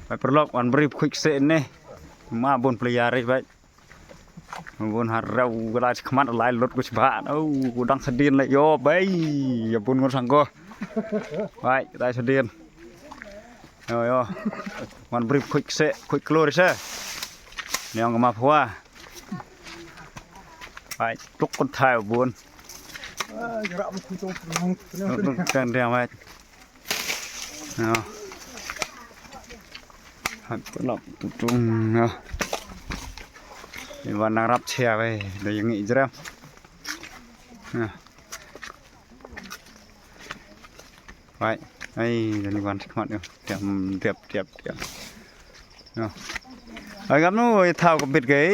ໄປປະລອກວັນບຣີບຄຸຍເຊນເນ ມາບົນປະລະຍາເລີຍໄປ. ບົນຫາເຮົາເວລາຊິຂະມັດຫຼາຍລົດກູຊິບາດ. ໂອ້ ດັງສະເດນເລີຍໂຍ ໄປ ຢ່າບຸນງົນສັງໂກ ໄປ ໄດ້ສະເດນ. ໂອ້ຍ ໂອ້ ມັນບຣິບຄຸຍເຊ ຄຸຍໂກລຣິເຊ ແນວກໍມາພົວ ໄປ ຕຸກຄົນໄທບຸນ ເອີ ຢາລະມັນຄຸຍຕົງ ຕົງ ຕົງ ຕົງ ໄວ້. ເນາະ ໃຫ້ເປີດລັອກ ຕຸ້ງໆ ເນາະ ເຫັນວ່ານາງຮັບແຊໄວ້ ໄດ້ຢ່າງນີ້ອີກແລ້ວ ເນາະ ໄວ້ ໄອ້ ດານິວັນ ຮອດຢູ່ ຕຽມ ຕຽມ ຕຽມ ຕຽມ ເນາະ ໄອ້ກັບໜູ ໄອ້ທ້າວກໍເປັດເກຍ